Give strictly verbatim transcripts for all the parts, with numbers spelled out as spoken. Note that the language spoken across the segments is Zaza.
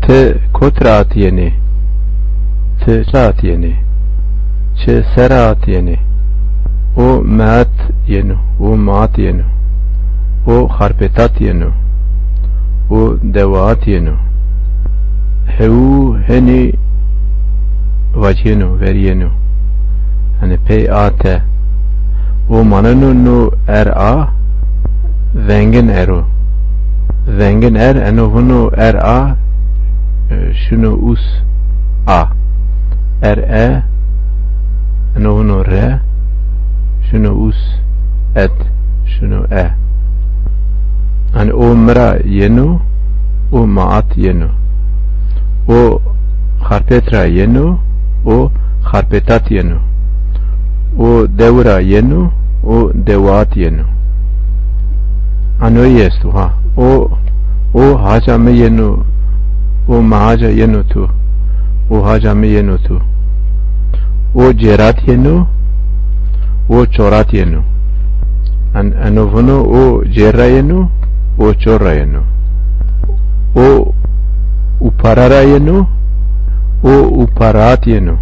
Ti kotî ra atîyenê? Ti çi ra atîyenê? Çi ser ra atîyenê? O meat yeno, o maat yeno. O xarpêtat yeno. O dewaat yeno. Hewu henî vacîyeno, verîyeno. Yanî pey a te. O maneno no er a, vengin er o. Vengin er, eno vuno er a, e, şuno us a. Er e, eno vuno re, şuno us et, şuno e. Yanî o mi ra yeno, o maat yeno. O xarpêt ra yeno, o xarpêtat yeno. O dewi ra yeno, o dewaat yeno. Anoyî esto ha. O, o haca mi yeno, o mi haca yeno tu. O haca mi yeno tu. O cêrat yeno, o çorat yeno. En, eno vuno o cêr ra yeno, o çor ra yeno. O upara ra yeno, o uparaat yeno.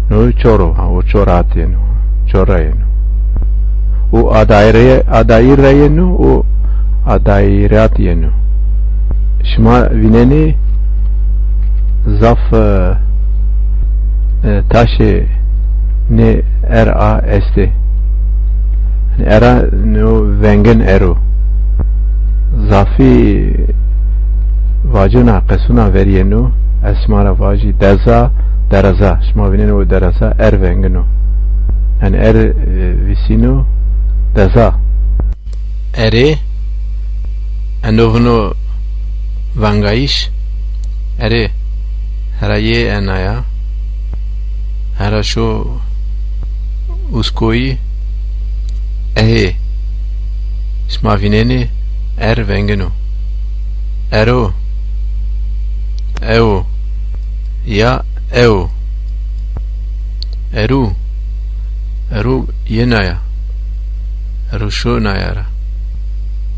No çor o, ha, o çoraat yeno. Çor ra yeno. O adayîr, adayîr ra yeno, o adayîrat yeno. Şima vînenê zaf, e, e, taşê nê er a estê. Yanî era no vengin er o. Zafî vacûna, qesûna verîyeno, ez şima ra vajî deza, dereza. Şima vînenê o dereza er vengin o. Yanî er, e, vîsîno deza. Erê, eno vuno vengayîş. Erê, hera yê enaya. Hera şo uskoyî. Ehê. Şima vînenê er vengin o. Ero. Ew. Ya ew. Eru. Eru yê naya. Eru şo naya ra.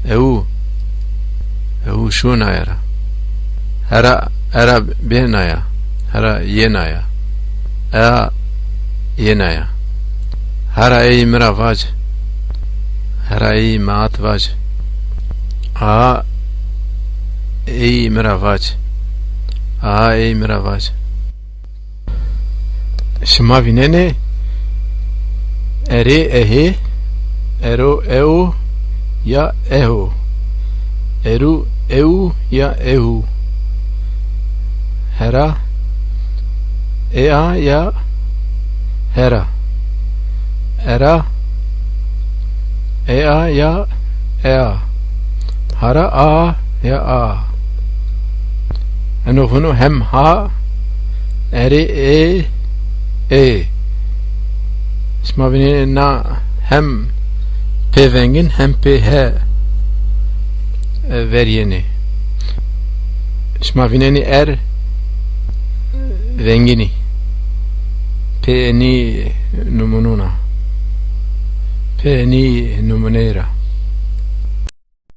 Ew. Ew şo naya ra. Hera, hera bê naya. Hera yê naya. Ea yê naya. Hera ey mi ra vac. Hera ey maat vac. Aa ey mi ra vac. Aa ey mi ra vac. Şima vînenê erê, ehê, ero, ew ya eho, eru, ew ya ehu, hera, ea ya hera, era, ea ya ea, hara a ya a. Eno vuno hem ha, erê ê, ê. Şima vînenê na hem pê vengin hem pê he, e, verîyenê. Şima vînenê er vengin î. Pê enî numunûn a. Pê enî numuneyî ra.